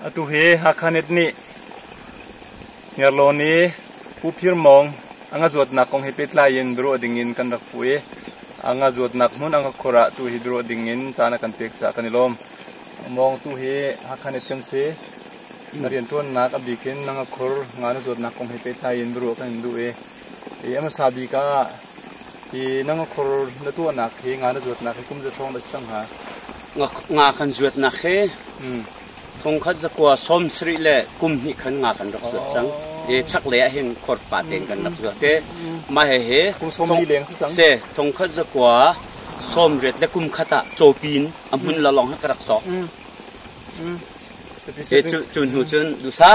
Atu hi Hakha Net nih Hniarlawn i Pu Phir Mawng a nga zuatnak kong he pehtlai in biaruah dingin kan rak fuh i a nga zuatnak hmun a ngakhur ah tu hi biaruah dingin caan a kan pek caah kan i lawm. Mawng tu hi Hakha Net kan si. Na rianṭuannak a bik in na ngakhur nga na zuatnak kong he pehtlai in biaruah kan in duh i a hmasa bik ah hi na ngakhur na tuahnak hi nga na zuatnak hi kum za hrawng dah si cang hnga? Nga kan zuatnak hi thongkhat zakua 70 le kum hnih khan nga kan rak zuat cang. I chaklei ah hin khor fa tein kan rak zuat i mah hihi kum 40 leng si cang. Si, thongkhat zakua 80 le kum khat ah cawpin a hmun lalong hi ka rak cawk. Cu hnu cun duhsa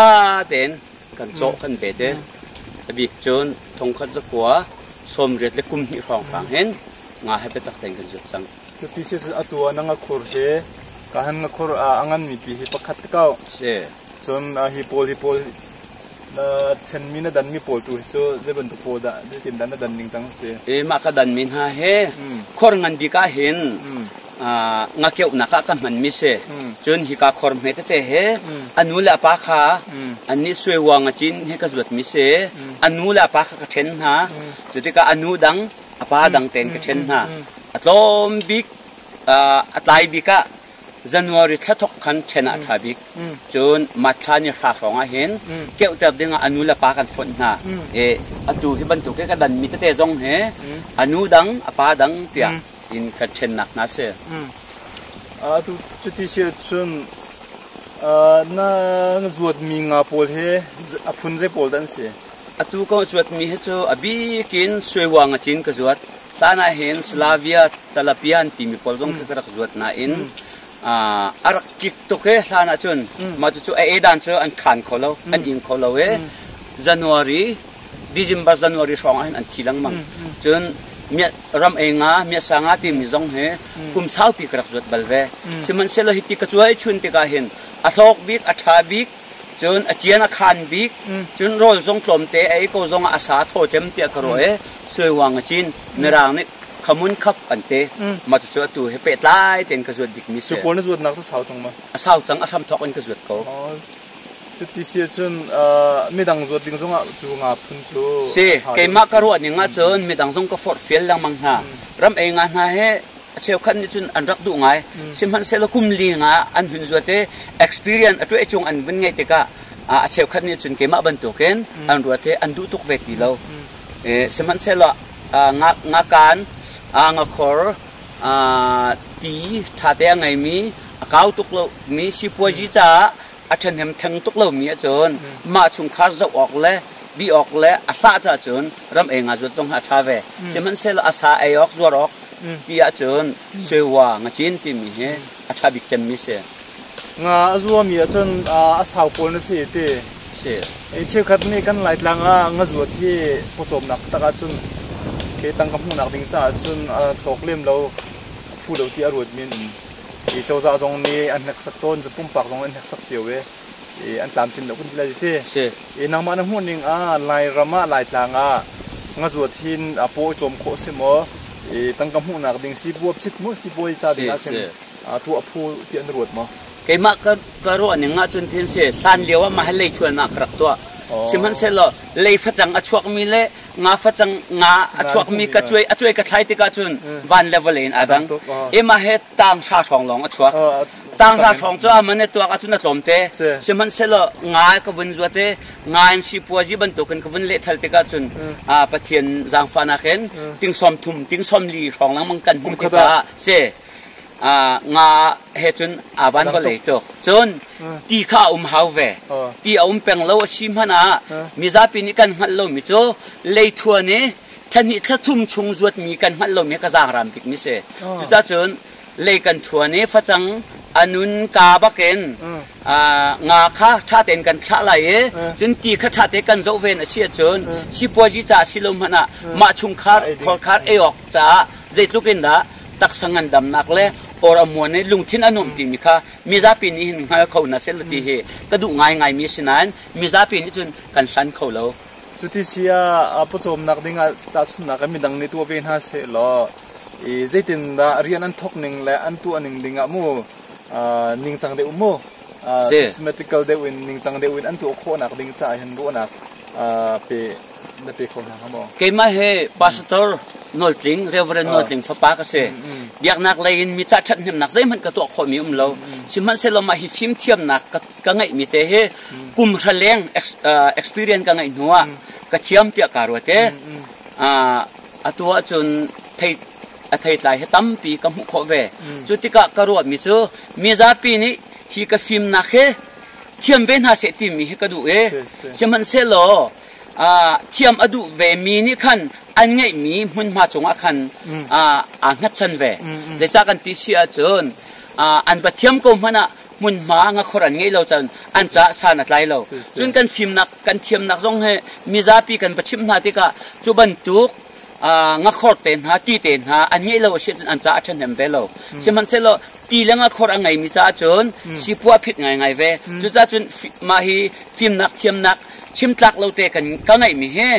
tein kan cawh kan bet i a bik cun thongkhat zakua 80 le kum hnih hrawnghrang hin nga he biatak tein kan zuat cang. Cuti si cun atu ah na ngakhur hi ka han ngakhur a nganmi pi hi pakhat te ko. Si. Cun hi pawl hi pawl na ṭhenmi na danmi pawl tu hi cu zei bantuk pawl dah zeitin dah na dan ning cang si? E mah ka danmi hna hi khor ngan bik ah hin ngakeuhnak ah ka hmanmi si. Cun hika khor hme tete he a nu le a pa kha annih suaiwa ngacin he ka zuatmi si. A nu le a pa kha ka ṭhen hna. Cu tikah a nu dang a pa dang tein ka ṭhen hna. A tlawm bik a tlai bik ah January thla thawk khan ṭhen ah a ṭha bik. Cun March thla ni hra hrawng ah hin keuhter ding ah a nu le pa kan fonh hna. E atu hi bantuk hi ka danmi tete zong hi a nu dang a pa dang tiah in kan ṭhennak hna si. Atu cuti si ahcun na zuatmi nga pawl hi a phun zei pawl dah an si? Atu ka zuatmi hi cu a bik in suaiwa ngacin ka zuat. Hlan ah hin Slavia Talapian timi pawl zong khi ka rak zuat nain a rak kik tuk i hlan ah cun mah cucu a edan cu an khan kho lo, an ing kho lo i January, December, January hrawng ah hin an thi lengmang. Cun ram ei nga, miasa nga timi zong hi kum saupi ka rak zuat bal ve. Sihmanhsehlaw hiti ka cuai chun tikah hin a hlawk bik, a ṭha bik, cun a cian a khan bik, cun rawl zong tlawmte a ei ko zong ah a sa thaw cem tiah ka ruah i suaiwang a cin. Mirang nih khamun khap an ti. Mah cucu atu hi pehtlai tein ka zuat bikmi si. Cu pawl na zuatnak cu sau cang ma? A sau cang, a hramthawk in ka zuat ko. Cuti si ahcun midang zuat ding zongah cu nga phun cu Si, keimah ka ruah ning ahcun midang zong ka forhfial lengmang hna. Ram ei nga hna hi a cheukhat nih cun an rak duh ngai. Sihmanhsehlaw kum li nga an hun zuat i experience a tuah cung an vun ngeih tikah a cheukhat nih cun keimah bantukin an ruat i an duh tuk ve ti lo. Sihmanhsehlaw ngakan, ngakhor, ti ṭhate a ngeimi, a kau tuk lomi sipuazi caah a ṭhahnem theng tuk lomi ahcun mah chungkhar zoh awk le bih awk le a hlah caah cun ram ei nga zuat zong hi a ṭha ve. Sihmanhsehlaw a sa ei awk zuar awk ti ahcun suiwa ngacin timi hi a ṭha bik cemmi si. Nga a zuami ahcun a sau pawl na si ti. Si. Cheukhat nih kan Laitlang ah nga zuat hi pawcawmnak tak ahcun ke tangka hmuhnak ding caah cun a hlawk lem lo, a phu lo ti a ruatmi an um. I cozah zong nih an hneksak tawn, cu pumpak zong an hneksak cio i an tlamtlin lo kan ti lai ti. Si. I nangmah na hmuh ning ah Lairam ah Laitlang ah nga zuat hin a paw i cawm khawh si maw? I tangka hmuhnak ding sibuap sit mu sibuai ca ding ah khin tuah phu ti an ruat maw? Keimah ka ruah ning ahcun thin si hlan lio ah mah hi lei thuan ah ka rak tuah. Sihmanhsehlaw lei facang a chuakmi le nga facang nga a chuakmi ka cuai a cuai ka thlai tikah cun van le vawlei in aa dang. Ema he tang hra hrawng lawng a chuak. Tang hra hrawng cu a man tuak ahcun a tlawmte. Sihmanhsehlaw nga ka vun zuat i nga in sipuazi bantukin ka vun lehthal tikah cun Pathian zaangfahnak in ting 30 ting 40 hrawng lengmang kan hmuh tikah si nga he cun aa van vawlei tuk. Cun ti kha a um hau ve. Ti a um peng lo a si hmanh ah mizapi nih kan hngalh lomi cu leithuan i thla hnih thla thum chung zuatmi kan hngalh lomi ka zaangram bikmi si. Cucaah cun lei kan thuan i facang a nun ka bakin nga kha ṭha tein kan thlah lai i cun ti kha ṭha tein kan zoh ven a si ahcun sipuazi ca a si lo hmanh ah mah chungkhar khorkhar ei awk caah zeitluk in dah taksa ngandamnak le or a muan i lungthin a nuamh timi kha mizapi nih hin hngal kho hna seh ti hi ka duh ngaingaimi a si nain mizapi nih cun kan hlan kho lo. Cuti si ah pawcawmnak ding ah tahchunhnak ah midang nih tuah ve hna seh law zeitindah rian an thawk ning le an tuah ning ding ah mu ningcang deuh mu. Systematical deuh in ningcang deuh in an tuah khawhnak ding caah hin ruahnak pe na pe kho hna hnga maw? Keimah hi pastor Nawltling, Reverend Nawltling fapa ka si. Biaknak lei in mi ca ṭhathnemnak zeihmanh ka tuah khawhmi um lo. Sihmanhsehlaw mah hi fimthiamnak ka ngeihmi te hi kum hra leng experience ka ngeih hnu ah ka thiam tiah kaa ruat i atu ahcun thei a theitlai hi tampi ka hmuh khawh ve. Cu tikah ka ruahmi cu mizapi nih hi ka fimnak hi thiam ve hna seh timi hi ka duh i sihmanhsehlaw thiam a duh vemi nih khan an ngeihmi hmunhma cungah khan aa hngatchan ve. Zeicah kan ti si ahcun an va thiam ko hmanh ah hmunhma ngakhor an ngeih lo cun an caah san a tlai lo. Cun kan fimnak kan thiamnak zong hi mizapi kan va chimh hna tikah cu bantuk ngakhor te hna ti te hna an ngeih lo a si ahcun an caah a ṭhahnem ve lo. Sihmanhsehlaw ti le ngakhor a ngeimi caah cun sipua a phit ngaingai ve. Cucaah cun mah hi fimnak thiamnak chimtlak lo te kan ka ngeihmi hi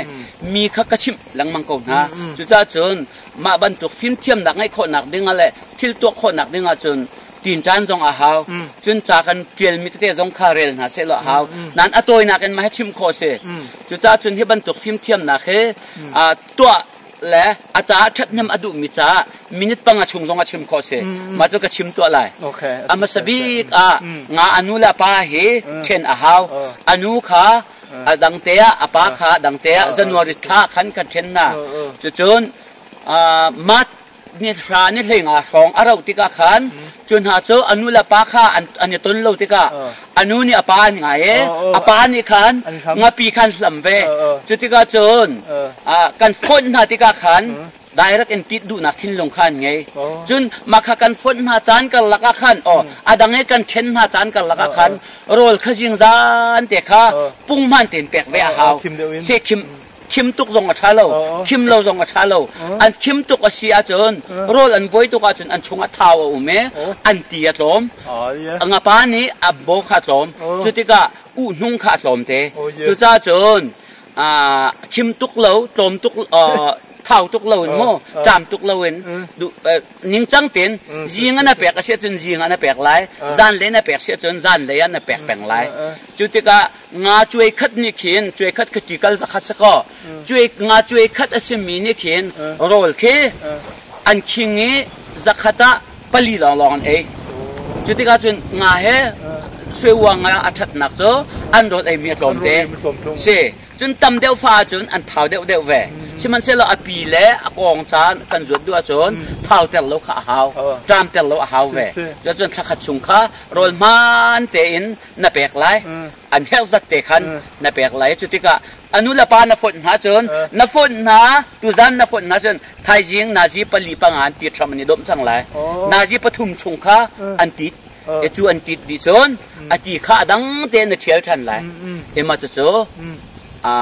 mi kha ka chimh lengmang ko hna. Cucaah cun mah bantuk fimthiamnak ngeih khawhnak dingah le thil tuah khawhnak dingah cun tinṭan zong a hau. Cun ca kan ṭialmi tete zong kha rel hna sehlaw a hau. Nain a tawinak in mah hi chim khawh a si. Cucaah cun hi bantuk fimthiamnak hi tuah le a caah ṭhathnem a duhmi caah minute panga chung zong a chim khawh si. Mah cu ka chim tuah lai. A hmasa bik ah nga a nu le a pa hi ṭhen a hau. A nu kha a dang te ah a pa kha a dang te ah January thla khan kan ṭhen hna. Cucun March ni hra ni hleinga hrawng a rauh tikah khan cu hna cu a nu le pa kha an i ton lo tikah a nu nih a pa an ngai i a pa nih khan ngapi khan hlam ve. Cu tikah cun kan fonh hna tikah khan direct in tit duhnak thinlung kha an ngei. Cun mah kha kan fonh hna caan karlak ah khan a dang i kan ṭhen hna caan karlak ah khan rawl kha zingzan te kha punghman tein pek ve a hau. Se khim khim tuk zong a ṭha lo, khim lo zong a ṭha lo. An khim tuk a si ahcun rawl an buai tuk ahcun an chungah thau a um i an ti a tlawm. Ngapa nih a baw kha a tlawm. Cu tikah uhnung kha a tlawm te. Cucaah cun khim tuk lo, tlawm tuk thau tuk lo in mu, ṭam tuk lo in ningcang tein zing ah na pek a si ahcun zing ah na pek lai, zanlei na pek si ahcun zanlei ah na pek peng lai. Cu tikah nga cuai khat nih khin cuai khat kha ṭikal zakhat si kaw cuai nga cuai khat a simi nih khin rawl khi an khing i zakhat ah pali lawnglawng an ei. Cu tikah cun nga he suaiuang nga a ṭhatnak cu an rawl eimi a tlawm te. Si. Cun tam deuh fa ahcun an thau deuhdeuh ve. Sihmanhsehlaw a pi le a kawng ca kan zuat duh ahcun thau ter lo kha a hau. Ṭam ter lo a hau ve. Cucun thla khat chung kha rawl hmaan tein na pek lai. An herh zat te khan na pek lai. Cu tikah a nu le pa na fonh hna cun na fonh hna tuzan na fonh hna cun thaizing nazi pali panga an tit hram an i domh cang lai. Nazi pathum chung kha an tit. E cu an tit dih cun a ti kha a dang tein na ṭhial ṭhan lai. Ema cucu a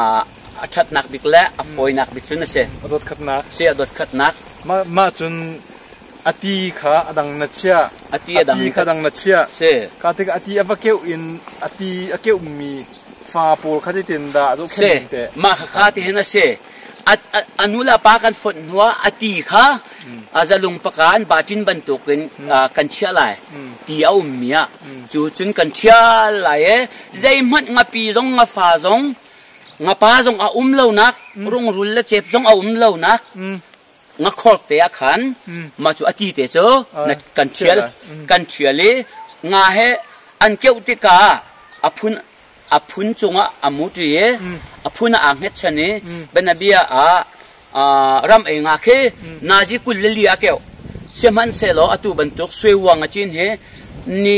ṭhatnak bik le a fawinak bik cun a si. A dot khatnak. Si a dot khatnak. Mah cun a ti kha a dang na chiah. A ti a dang. A ti kha dang na chiah. Si. Ka tikah a ti a va keuh in a ti a keuhmi fa pawl kha zeitin dah zohkhenh te. Mah kha ti hin a si. A nu le pa kan fonh hnuah a ti kha a zalung pakan baṭin bantukin kan chiah lai ti a ummi ah cu cun kan ṭhial lai i zeihmanh ngapi zong ngafa zong ngapa zong a um lonak rungrul le cep zong a um lonak ngakhor te ah khan mah cu a ti te cu kan ṭhial kan ṭhial i nga he an keuh tikah a phun a phun cungah a muṭi i a phun ah aa hngetchan i bianabia ah ram ei nga khi nazi 24 a keuh. Sihmanhsehlaw atu bantuk suiuang a cin hi ni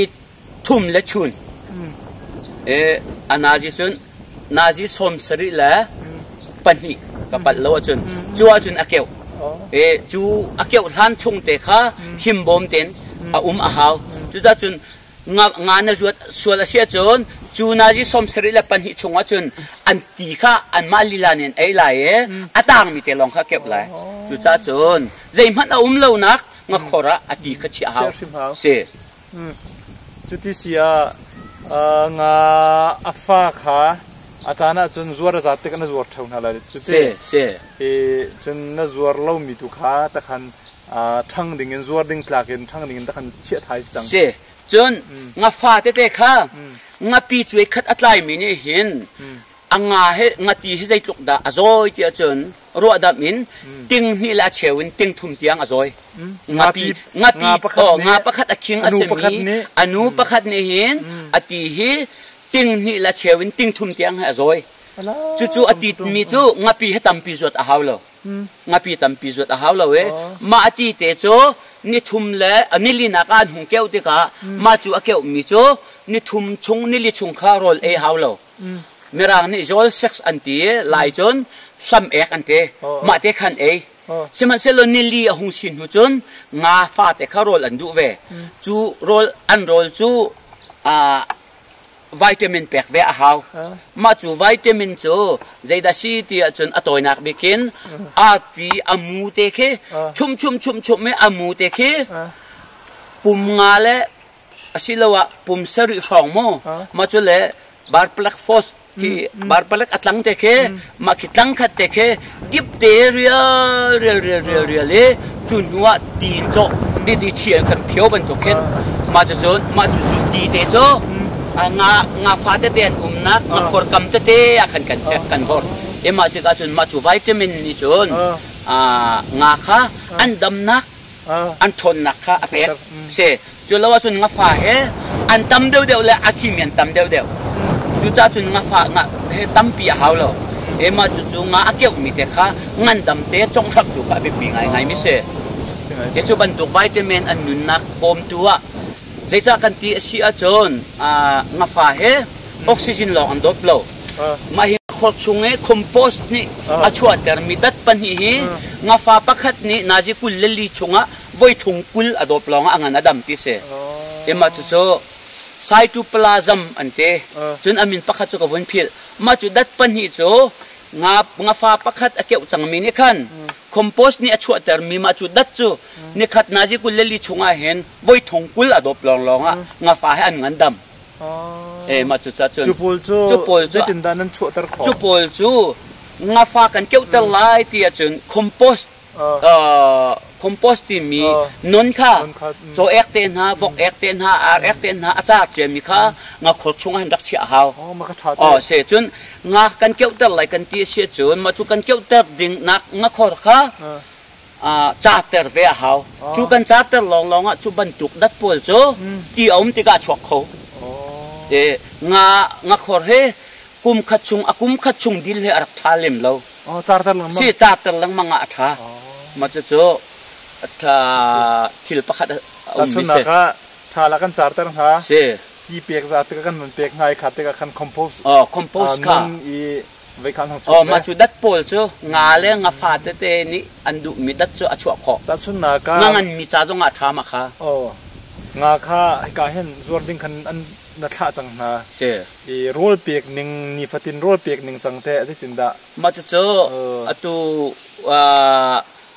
thum le chun a nazi cun nazi 72 ka palh lo ahcun cu ahcun a keuh. Cu a keuh hlan chung te kha himbawm tein a um a hau. Cucaah cun nga na zuat sual a si ahcun cu nazi 72 chung ahcun an ti kha anmah lila nih an ei lai i a tangmi te lawng kha keuh lai. Cucaah cun zeihmanh a um lonak ngakhor ah a ti kha chiah hau. Si. Cuti si ah nga a fa kha a caan ahcun zuar a zat tik ah na zuar ṭheo hna lai. Cuti. Si, si. I cun na zuar lomi tu kha takhan ṭhang dingin zuar ding tlak in ṭhang dingin takhan chiah thai si cang. Si. Cun ngafa tete kha ngapi cuai khat a tlaimi nih hin a nga he ngati hi zeitluk dah a zawi ti ahcun ruahdamh in ting hnih le a cheu in ting thum tiang a zawi. Ngapi ngapi oh nga pakhat a khing a simi a nu pakhat nih hin a ti hi ting hnih le a cheu in ting thum tiang he a zawi. Cucu a titmi cu ngapi he tampi zuat a hau lo. Ngapi tampi zuat a hau lo i mah a ti te cu nithum le nilinak ah an hung keuh tikah mah cu a keuhmi cu nithum chung nili chung kha rawl ei hau lo. Mirang nih zawl sex an ti i lai cun hlam ek an ti. Mah te khan ei. Sihmanhsehlaw nili a hung si hnu cun nga fate kha rawl an duh ve. Cu rawl an rawl cu vitamin pek ve a hau. Mah cu vitamin cu zeidah si ti ahcun a tawinak bik in arpi a mu te khi chum chum chum chum i a mu te khi pum nga le asiloah pum sarih hrawng mu mah cu le barplak fos khi barpalek a tlang te khi mah khi tlang khat te khi dip te rial rial rial rial rial i cu hnu ah ti in cawh di di thi an kan phio bantuk khin mah cu cun mah cu cu ti te cu nga nga fa tete an umnak nga khor kam tete ah khan kan kan bor e mah cikah cun mah cu vitamin nih cun nga kha an damnak an ṭhawnnak kha a pek si. Cu lo ahcun ngafa he an tam deuhdeuh le a thimi an tam deuhdeuh. Cucaah cun ngafa nga he tampi a hau lo. E mah cucu nga a keuhmi te kha ngandam te conghramh tu kha a biapi ngaingaimi si. E cu bantuk vitamin an nunnak bawmtu ah zeicah kan ti a si ahcun ngafa he oxygen lawng an dawp lo. Mah hi khor chung i compost nih a chuahtermi dat pahnih hi ngafa pakhat nih nazi 24 chungah voi thung 20 a dawp lawngah a ngan a dam ti si. Emma cucu cytoplasm an ti. Cun a min pakhat cu ka vun philh. Mah cu dat pahnih cu nga ngafa pakhat a keuh cangmi nih khan compost nih a chuahtermi mah cu dat cu nikhat nazi 24 chungah hin voi thong 20 a dawp lawnglawng ah ngafa he an ngan dam. Eh mah cu cun cu pawl cu cu pawl cu zeitindah nan chuahter khawh? Cu pawl cu ngafa kan keuhter lai ti ahcun compost compost timi non kha caw ek te hna vok ek te hna ar ek te hna a car ciami kha ngakhor chung ah hin rak chiah a hau. Oh se cun nga kan keuhter lai kan ti a si ahcun mah cu kan keuhter ding nak ngakhor kha cater ve a hau. Cu kan cater lawnglawng ah cu bantuk dat pawl cu ti a um tikah a chuak kho. Nga ngakhor hi kum khat chung a kum khat chung dil hi a rak ṭha lem lo. Carter lengmang. Si carter lengmang ah a ṭha. Mah cucu thil pakhat a um mi si. Ṭha la kan carter hna. Si. Ti pek za tikah kan van pek hna i kha tikah khan compost. Oh, compost kha. I Aw, mah cu dat pawl cu nga le ngafa tete nih an duhmi dat cu a chuah khawh. Tahchunhnak ah nga nganmi ca zong ah a ṭha ma kha. Aw, nga kha hika hin zuar ding khan an na thlah cang hna. Si. I rawl pek ning nifatin rawl pek ning cang teh zeitindah? Mah cucu atu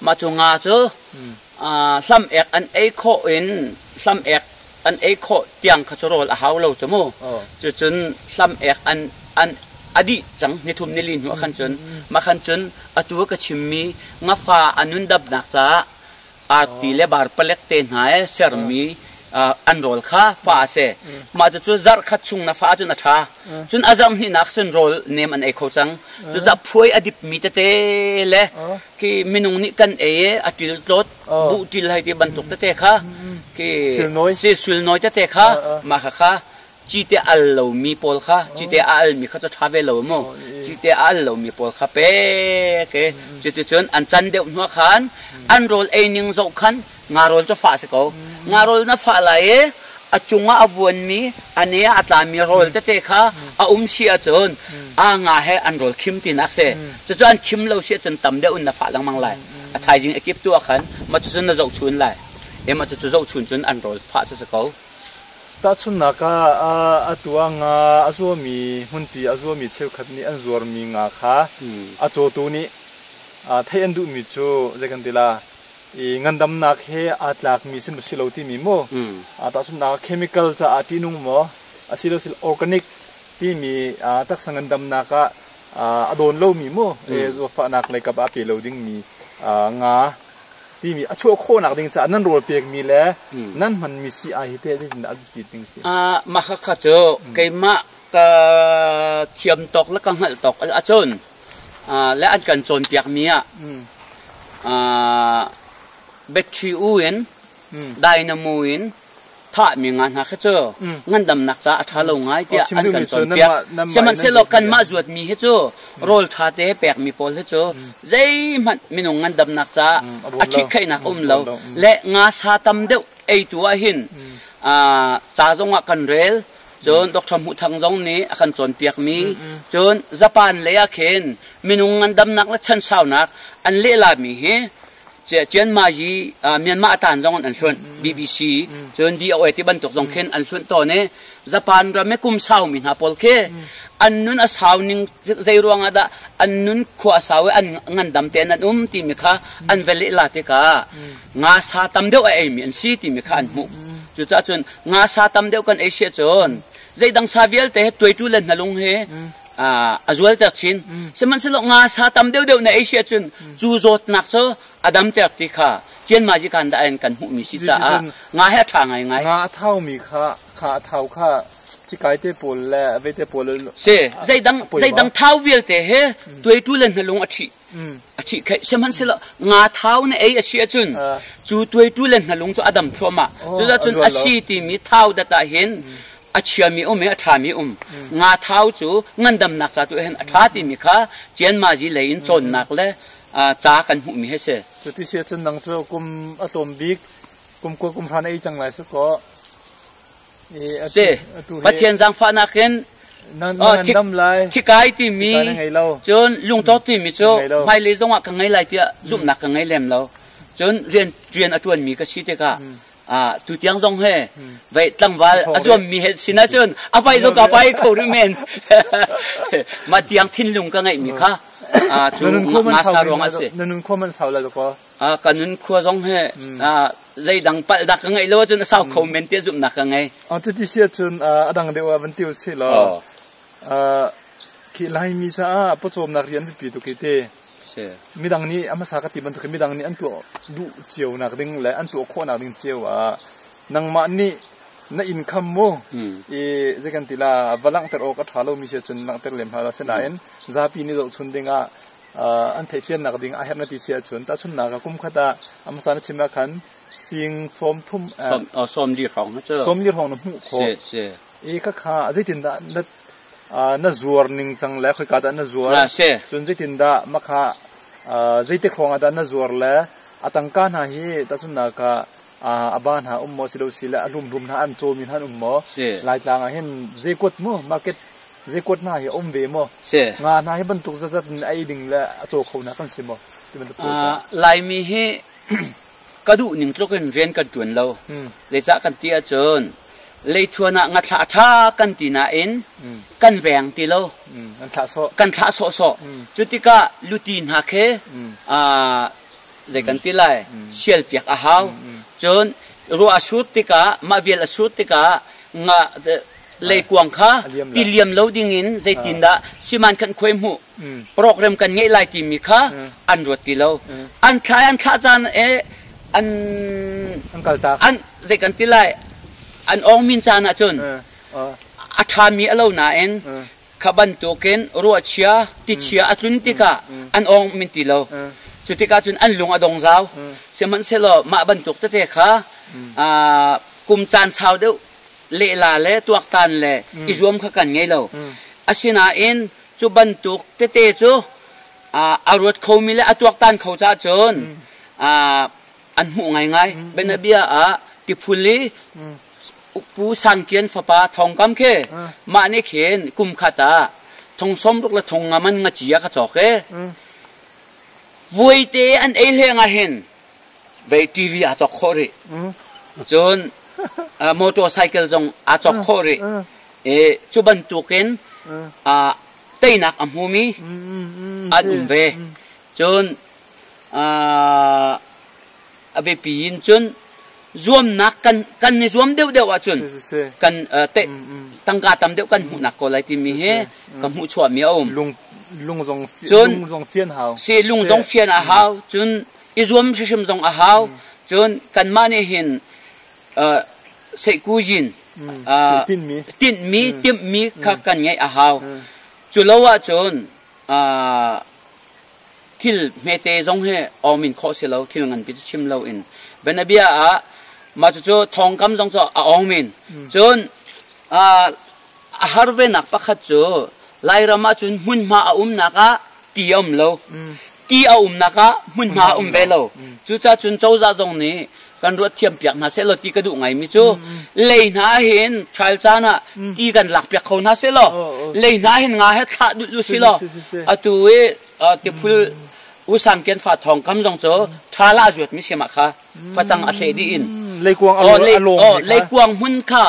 mah cu nga cu hlam ek an ei khawh in hlam ek an ei khawh tiang kha cu rawl a hau lo cu mu. Cucun hlam ek an an a dih cang nithum nili hnu ah khan cun mah khan cun atu ka chimmi ngafa a nundamnak caah arti le bar palek te hna he sermi an rawl kha fa a si. Mah cucu zarh khat chung na fa ahcun a ṭha. Cun a zarh hnihnak cun rawl nem an ei kho cang. Cucaah phuai a dipmi tete le khi minung nih kan ei i a ṭil tlawt buh ṭil hei ti bantuk tete kha khi si sulnawi tete kha mah kha cite al lomi pawl kha cite a almi kha cu ṭha ve lo mu cite a al lomi pawl kha pek i cuticun an can deuh hnu khan an rawl ei ning zoh khan nga rawl cu fah si ko nga rawl na fah lai i a cungah a vuanmi a ne ah a tlami rawl tete kha a um si ahcun a nga he an rawl khim tinak si cucu an khim lo si ahcun tam deuh in na fah lengmang lai a thaizing a kip tu ah khan mah cucun na zohchun lai e mah cucu zohchun cun an rawl fah cu si ko. Tahchunhnak ah, atu ah nga a zuami hmunpi a zuami cheukhat nih an zuarmi nga kha a cawtu nih theih an duhmi cu zei kan ti la i ngandamnak he aa tlakmi si maw si lo timi mu. Tahchunhnak ah chemical caah ṭihnung maw asilo sil organic timi taksa ngandamnak ah a dawn lomi mu zawtfahnak lei kap ah a pe lo dingmi nga. Timi a chuah khawhnak ding caah nan rawl pekmi le nan hmanmi sii-ai hi teh zeitindah a biapit ding si? Mah khakha cu keimah ka thiam tawk le ka hngalh tawk ahcun le an kan cawnpiakmi ah battery u in dynamo in thahmi nga hna kha cu ngandamnak caah a ṭha lo ngai tiah an kan cawnpiak. Sihmanhsehlaw kanmah zuatmi hi cu rawl ṭha te pekmi pawl hi cu zeihmanh minung ngandamnak caah a ṭhikheihnak a um lo. Le nga sa tam deuh eitu ah hin ca zongah kan rel. Cun Dr. Hmuh Thang zong nih a kan cawnpiakmi cun Japan lei ah khin minung ngandamnak le chansaunak an lehlami hi Chianma hi Myanmar a tan zong an hlunh BBC cun DOA ti bantuk zong khin an hlunh tawn i Japan ram i kum saumi hna pawl khi an nun a sau ning zei ruangah dah an nun khua a sau i an ngandam tein an um timi kha an va lehla tikah nga sa tam deuh a eimi an si timi kha an hmuh. Cucaah cun nga sa tam deuh kan ei si ahcun zeidang sa vialte he tuaitu le hnalung he a zualter chin. Sihmanhsehlaw nga sa tam deuhdeuh na ei si ahcun cu zawtnak cu a damter ti kha Cianmazi kan dah in kan hmuhmi si caah nga he a ṭha ngaingai. Nga a thaumi kha kha a thau kha thikai te pawl le vei te pawl si zeidang zeidang thau vialte he tuaitu le hnalung a ṭhih a ṭhih kheih sihmanhsehlaw nga thau na ei a si ahcun cu tuaitu le hnalung cu a dam thluahmah. Cuzacun a si timi thau dat ah hin a chiami um i a ṭhami um. Nga thau cu ngandamnak ca tu hin a ṭha timi kha Cianmazi lei in cawnnak le ca kan hmuhmi hi si. Cuti si ahcun nang cu kum a tlawm bik kum kua kum hra na ei cang lai su kaw. Si. Pathian zaangfahnak in thikai timi cun lungtor timi cu hmailei zongah ka ngei lai tiah zumhnak ka ngei lem lo. Cun rian rian a ṭuanmi ka si tikah tutiang zong he vei tlangval a zuammi he sin ahcun a pai zong ka pai kho rih men. Mah tiang thinlung ka ngeihmi kha cu ngasa ruang a si. Na nun khua man sau lai kaw? Ka nun khua zong he zeidang palh dak ka ngeih lo ahcun a sau kho men tiah zumhnak ka ngei. Cuti si ahcun a dang deuh ah van ti usih law khi Laimi caah pawcawmnak rian biapi tuk hi ti. Midang nih a hmasa ka ti bantuk midang nih an tuah duh cio nak ding le an tuah khawh nak ding cio ah nangmah nih na income mu i zei kan ti la va langhter awk a ṭha lomi si ahcun langhter lem hlah sinain zapi nih zohchun ding ah an theihfiannak ding a herh na ti si ahcun tahchunhnak ah kum khat ah a hmasa na chim ah khan sing sawm thum 40 hrawng cu 40 hrawng na hmuh khawh i khakha zeitindah na na zuar ning cang le khoika dah na zuar cun zeitindah makha zeitik hrawng ah dah na zuar le a tangka hna hi tahchunhnak ah a ba hna um maw silo si le a hlumhlum hna an cawmi hna an um maw Laitlang ah hin zeikuat mu market zeikuat hna hi um ve maw nga hna hi bantuk zatzat in ei ding le a caw kho na kan si maw ti bantuk Laimi hi ka duh ning tluk in rian kan ṭuan lo. Zeicah kan ti ahcun leithuan ah ngathla a ṭha kan ti nain kan veng ti lo. Kan thlah sawh. Kan thlah sawhsawh. Cu tikah luti hna khi zei kan ti lai sialpiak a hau. Cun ruah a sur tikah mah vial a sur tikah nga leikuang kha ti liam lo dingin zeitindah siman khan khuai hmuh program kan ngeih lai timi kha an ruat ti lo. An thla an thlah caan e an an kaltak an zei kan ti lai an ong min caan ahcun a ṭhami a lo nain kha bantukin ruahchia tichia a tlun tikah an ong min ti lo. Cu tikah cun an lung a dong zau. Sihmanhsehlaw mah bantuk tete kha kum caan sau deuh lehla le tuaktan le i zuam kha kan ngei lo. Asinain cu bantuk tete cu a ruat khomi le a tuaktan kho caah cun an hmuh ngaingai. Bianabia ah tiphul i Pu Sang Kian fapa Thawng Kam khi mah nih khin kum khat ah thong 60 le thong nga man ngaci a ka cawk i vuaite an ei hleng ah hin vei TV aa cawk khawh rih. Cun motorcycle zong aa cawk khawh rih. I cu bantukin teinak a hmumi an um ve. Cun a biapi in cun zuamnak kan kan i zuam deuhdeuh ahcun kan tangka tam deuh kan hmuhnak ko lai timi hi ka hmuhchuahmi a um. Lung zong fian hau. Si lung zong fian a hau. Cun I zuam hrimhrim zong a hau. Cun kanmah nih hin seihkuzin tinhmi timhmi kha kan ngeih a hau. Cu lo ahcun thil hmete zong hi awmin khawh si lo, thil nganpi cu chim loin. Bianabia ah mah cucu thawngkam zong cu a awngmin. Cun a har venak pakhat cu Lairam ahcun hmunhma a umnak ah ti a um lo. Ti a umnak ah hmunhma a um ve lo. Cucaah cun cozah zong nih kan ruat thiam piak hna seh law ti ka duh ngaimi cu lei hna hin ṭhal caan ah ti kan lak piak kho hna seh law lei hna hin nga he thlah dulh u si law atu i tiphul usang kian fa thawng kam zong cu ṭhal ah a zuat mi siam ah kha facang a hleh dih in leikuang leikuang hmun kha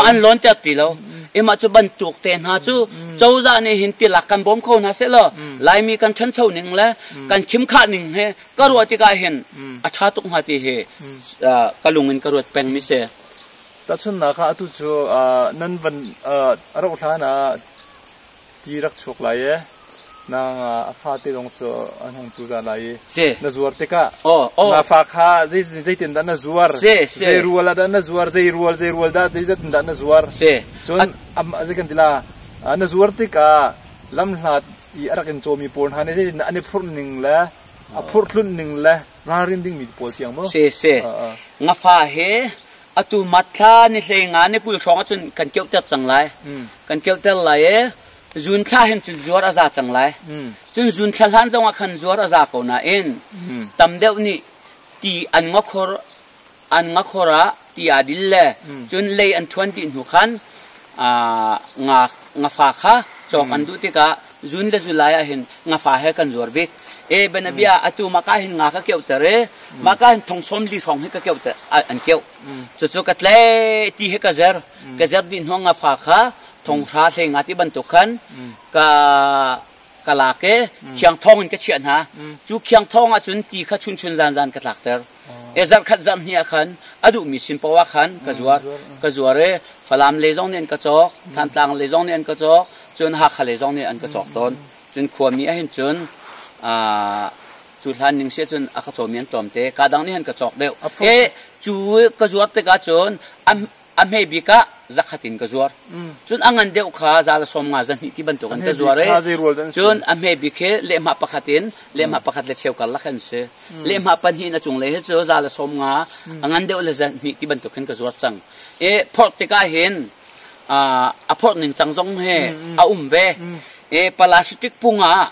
an lawnter ti lo. Ima cu bantuk te hna cu cozah nih hin tilak kan bawm kho hna seh law Laimi kan ṭhancho ning le kan khimkhah ning he ka ruah tikah hin a ṭha tuk hnga ti hi ka lung in ka ruat peng mi si. Tahchunhnak ah atu cu nan van a rauh hlan ah ti rak chuak lai i nang a fate zong cu an hung cu za lai i na zuar tikah nga fa kha zeitin dah na zuar, zei rual ah dah na zuar, zei rual zei rual dah zeizat in dah na zuar, cun zei kan ti la, na zuar tikah lamhlat i a rak in cawmi pawl hna nih zeitin dah an i phurh ning le a phurhtlunh ning le ralrin dingmi pawl tiang mu. Si si. Ngafa hi atu matthla ni hlei nga ni 20 hrawng ahcun kan keuhter cang lai. Kan keuhter lai i zun thla hin cun zuar a za cang lai. Cun zun thla hlan zong ah khan zuar a za ko nain tam deuh nih ti an ngakhor an ngakhor ah ti aa dil le cun lei an thuan dih hnu khan nga ngafa kha cawk an duh tikah zun le zulai ah hin ngafa he kan zuar bik. E banabia atu maka hin nga ka keuhter i maka hin thong sawm li hrawng hi ka keuhter an keuh. Cucu ka tle ti he ka zer ka zer dih hnu ngafa kha thong hra hlei nga ti bantuk khan ka ka lak i khiang thong in ka chiah hna. Cu khiang thong ah cun ti kha chun chun zan zan ka tlakter. E zarkhat zarh hnih ah khan a duhmi sin poah khan ka zuar ka zuar i Falam lei zong nih an ka cawk, Thantlang lei zong nih an ka cawk, cun Hakha lei zong nih an ka cawk tawn. Cun khuami ahhin cun cu hlan ning si cun a ka cawmi an tlawm te. Ka dang nih an ka cawk deuh. E cu ka zuar tikah cun a hme bik ah zakhat in ka zuar. Cun a ngan deuh kha za le sawm nga za hnih ti bantuk in ka zuar i cun a hme bik hi lehhmah pakhat in lehhmah pakhat le cheu karlak an si. Lehhmah pahnih in a cunglei hi cu za le sawm nga a ngan deuh le za hnih ti bantuk hin ka zuar cang. I phorh tikah hin a phorh ning cang zong hi a um ve. I plastic pung ah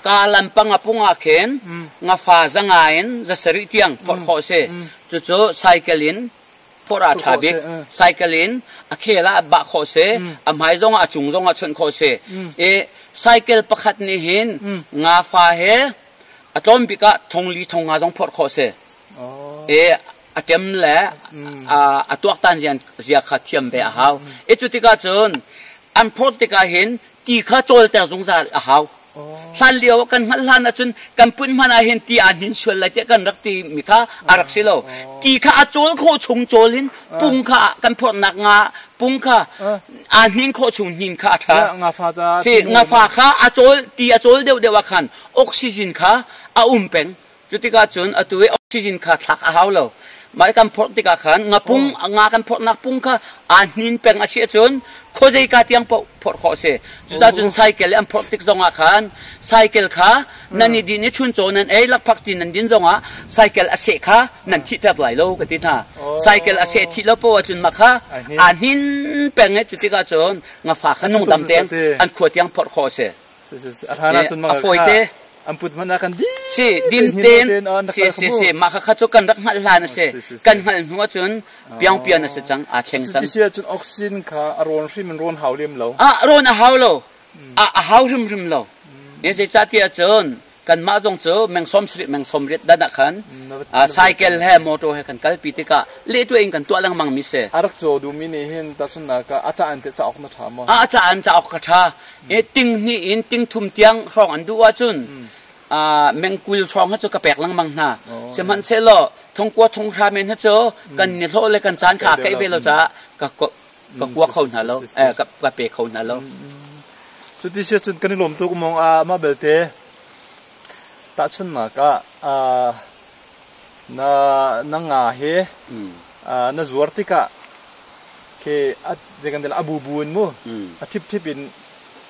kalam panga pung ah khin ngafa zanga in za sarih tiang phorh khawh si. Cucu cycle in phorh ah ṭha bik. Cycle in a khel ah bah khawh si, a hmai zong ah a cung zong ah chunh khawh si. I cycle pakhat nih hin ngafa he a tlawm bik ah thong li thong nga zong phorh khawh si. E a ṭem le a tuaktan zia kha thiam ve a hau. E cu tikah cun an phorh tikah hin ti kha cawlter zungzal a hau. Hlan lio kan hngalh hlan ahcun kan put hmanh ah hin ti aa hnin sual lai tiah kan rak ti mi kha a rak si lo. Ti kha a cawl khawh chung cawl in pung kha kan phorhnak nga pung kha aa hnin khawh chung hnin kha a ṭha. Si ngafa kha a cawl ti a cawl deuh deuh ah khan oxygen kha a um peng. Cutikah cun atu i oxygen kha thlak a hau lo. Mah kan phorh tikah khan ngapung nga kan phorhnak pung kha aa hnin peng a si ahcun khuazeika tiang paoh phorh khawh a si. Cucaah cun cycle an phorh tik zongah khan cycle kha nan i din i chuncaw nan ei lakphak ti nan din zongah cycle a seh kha nan thihter lai lo ka ti hna. Cycle a seh thih lo poah ahcun mah kha aa hnin peng i cutikah cun ngafa kha nungdam tein an khua tiang phorh khawh a si. A fawi te. An put hmanh ah kan din si din ten si si si mah kha cu kan rak hngalh hlan a si. Kan hngalh hnu ahcun piang pian a si cang, aa thleng cang. Cuti si ahcun oxygen kha a rawn hrim in rawn hau lem lo. A rawn a hau lo, a hau hrimhrim lo. Ne zeicahtiah cun kanmah zong cu meng sawm sarih meng sawm riat dan ah khan cycle he motor he kan kalpi tikah lehtuah in kan tuah lengmang mi si. A rak caw duhmi nih hin tahchunhnak ah a ca an te cauk na ṭha maw? A ca an cauk ka ṭha. Ting hnih in ting thum tiang hrawng an duh ahcun mengkul hrawng hi cu ka pek lengmang hna. Sihmanhsehlaw thongkua thonghra men hi cu kan ni hlawh le kan caan kha keih ve lo caah ka ka kua kho hna lo, ka pe kho hna lo. Cuti si cun kan i lawm tuk mong a mah belte tahchunhnak ah. Na na nga hi na zuar tikah khi a zeikan a bubu in mu a ṭhipṭhip in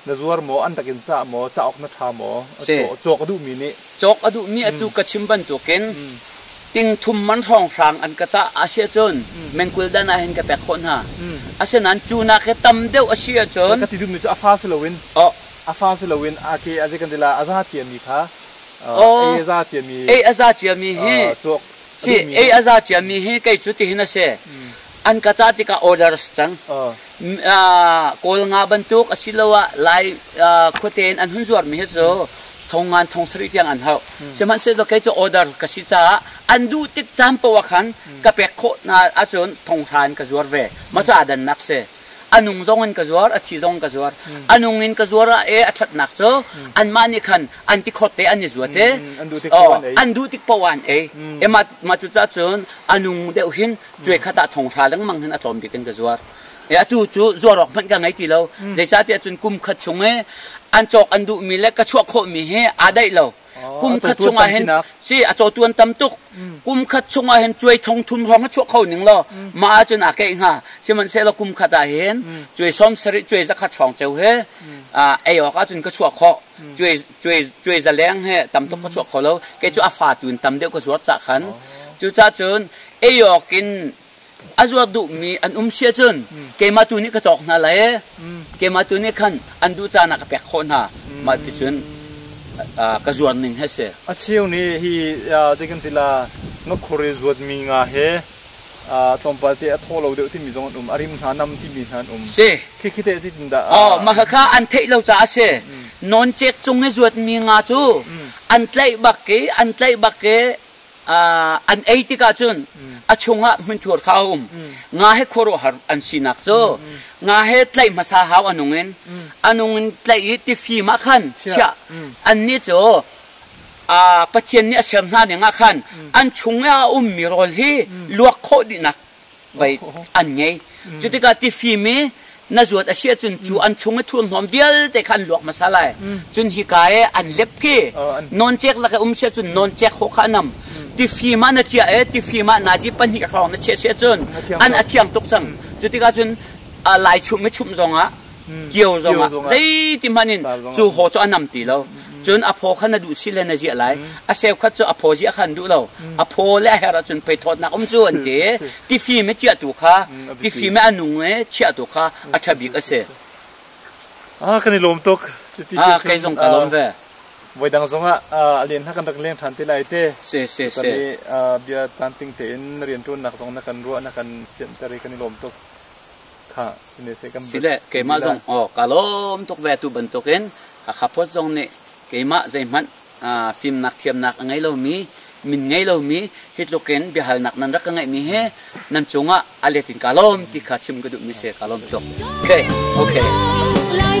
na zuar maw an rak in cah maw cauk na ṭha maw cawk a duhmi nih cawk a duhmi atu ka chim bantukin ting thum man hrawnghrang an ka cah a si ahcun mengkul dan ah hin ka pek khawh hna. Asinain cu nak hi tam deuh a si ahcun ka ti duhmi cu a fa si loin a fa si loin a ke a zei kan ti la a za ciami kha ei a za ciami ei a za ciami hi cawk si ei a za ciami hi kei cu ti hin a si an ka cah tikah orders cang kawl nga bantuk asiloah lai khuate in an hun zuarmi hi cu thong ngan thong sarih tiang an hauh sihmanhsehlaw kei cu order ka si caah an duh tik caan poah ah khan ka pek khawh hna ahcun thong hra in ka zuar ve ma cu aa dannak si a nung zong in ka zuar a thi zong in ka zuar a nung in ka zuar ah e a ṭhatnak cu anmah nih khan an tikhor te an i zuat i an duh tik poah an ei e mah mah cu cah cun a nung deuh hin cuai khat ah thong hra lengmang hin a tlawm bik in ka zuar e atu cu zuar awk hmanh ka ngei ti lo zeicahtiah cun kum khat chung i an cawk an duhmi le ka chuah khawhmi hi aa daih lo kum khat chungah hin si a cawtu an tam tuk kum khat chungah hin cuai thong thum hrawng a chuah kho ning law mah ahcun aa keih hnga sihmanhsehlaw kum khat ah hin cuai sawm sarih cuai zakhat hrawng ceu he ei awk ahcun ka chuah khawh cuai cuai cuai zaleng he tam tuk ka chuah kho lo kei cu a fa tu in tam deuh ka zuar cah khan cucah cun ei awk in a zuar duhmi an um si ahcun keimah tu nih ka cawk hna lai keimah tu nih khan an duh caan ah ka pek khawh hna mah ti cun ka zuar ning hi si a cheu nih hi zei kan ti la ngakhur i zuatmi nga he tlawmpal te a thaw lo deuh timi zong an um a rim hna nam timi hna an um si khi khi te zeitin dah oh mah kha an theih lo caah a si nawncek cung i zuatmi nga cu an tlaih bak i an tlaih bak i an ei tikah cun a chungah hmunthur kha a um nga he khuaruahhar an sinak cu nga he tlaih hmasa hau a nung in a nung in tlaih i tifim ah khan chiah annih cu Pathian nih a ser hna ning ah khan an chung i a ummi rawl hi luak khawh dihnak vai an ngei cu tikah tifim i na zuat a si ahcun cu an chung i thurhnawm vialte kha an luak hmasa lai cun hika i an lep khi nawncek lak i um si ahcun nawncek hawh kha a nam tifim ah na chiah i tifim ah nazi pahnih hrawng na chiah si ahcun an a thiang tuk cang cu tikah cun lai chumh i chumh zongah kio zongah zeiti hmanh in cu haw cu a nam ti lo cun a phaw kha na duh si le na ziah lai a seu khat cu a phaw ziah kha an duh lo a phaw le a her ahcun pei thawtnak um cu an ti tifim i chiahtu kha tifim i a nung i chiahtu kha a ṭha bik a si ah kan i lawm tuk ah kei zong ka lawm ve voi dang zongah a len hna kan rak leng ṭhan te lai te si si si bia tlamtling tein rianṭuannak zong na kan ruah na kan fianter i kan i lawm tuk Sile keimah zong aw ka lawm tuk ve tu bantukin Hakha Post zong nih keimah zeihmanh fimnak thiamnak a ngei lomi min ngei lomi hi tluk in biahalnak nan rak ka ngeihmi hi nan cungah a let in ka lawm ti kha chim ka duhmi si ka lawm tuk. Okay, okay.